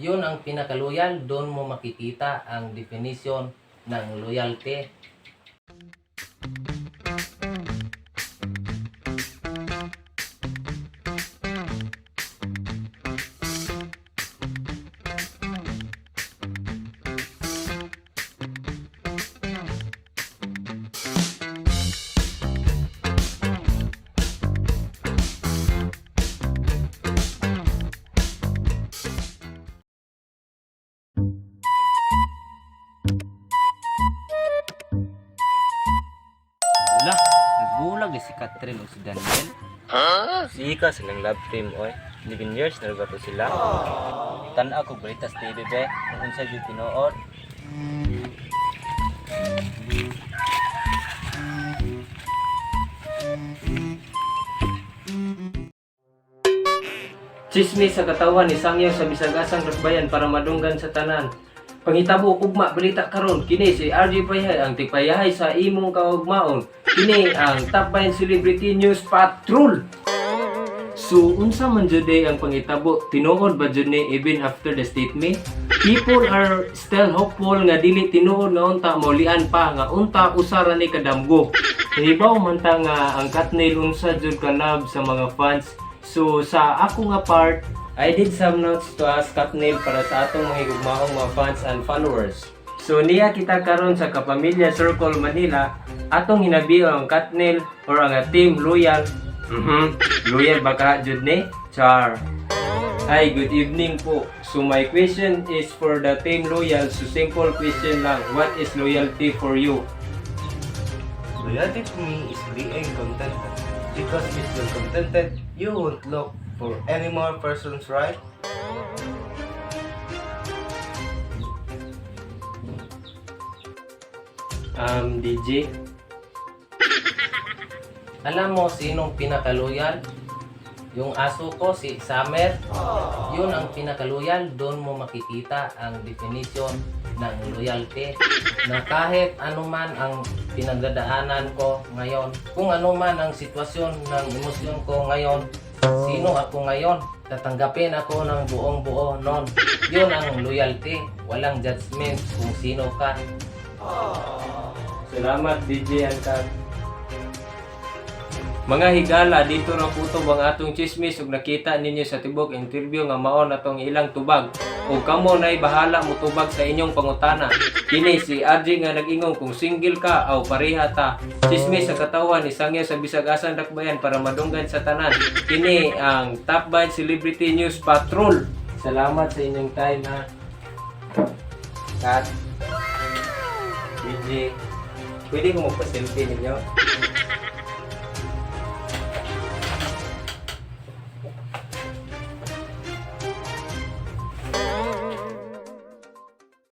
Yun ang pinaka-loyal, doon mo makikita ang definition ng loyalty. Wala, nagbulag di si Catherine o si Daniel. Sika silang love team oy. 11 years na to sila. Tan-aw ko balita sa TV be, kung unsa gyud tinuod. Chismis sa katawan ni Sangyo sa bisag asang dakbayan para madunggan sa tanan. Pangitabo ug ugma balita karon kini si RJ Payhay ang tigpayahay sa imong kaugmaon. Kini ang Top 9 Celebrity News Patrol. So unsa man jud eh ang pangitabo, tinuod ba jud ni even after the statement? People are still hopeful nga dili tinuod nga unta maulian pa nga unta usa ra ni kadamgo. Hibaw man ta nga ang Katniel unsa jud ka love sa mga fans. So sa ako nga part, I did some notes to ask Katniel para sa atong mga higugmaong mga fans and followers. So niya kita karon sa Kapamilya Circle Manila, atong hinabi ang Katniel or ang team Loyal. Loyal ba ka jud ni? Char. Hi, good evening po. So my question is for the team Loyal. So simple question lang. What is loyalty for you? Loyalty to me is being contented. Because if you're contented, you won't look for any more persons, right? DJ? Alam mo sinong pinaka-loyal? Yung aso ko, si Summer. Yun ang pinaka-loyal, doon mo makikita ang definition ng loyalty. Na kahit anuman ang pinagdadaanan ko ngayon, kung anuman ang sitwasyon ng emosyon ko ngayon, sino ako ngayon, tatanggapin ako ng buong buo nun. Yun ang loyalty, walang judgment kung sino ka. Salamat, DJ and Kat. Mga higala, dito ra kutob ang atong chismis ug nakita ninyo sa tibok interview nga mao na tong ilang tubag. Ug kamo nay bahala motubag sa inyong pangutana. Kini si RJ nga nag-ingon kung single ka aw pareha ta. Chismis sa katawan isangya sa bisag asan dakbayan para madunggan sa tanan. Kini ang Top 5 Celebrity News Patrol. Salamat sa inyong time ha. Kat. DJ. Pwede ko magpa-selfie ninyo?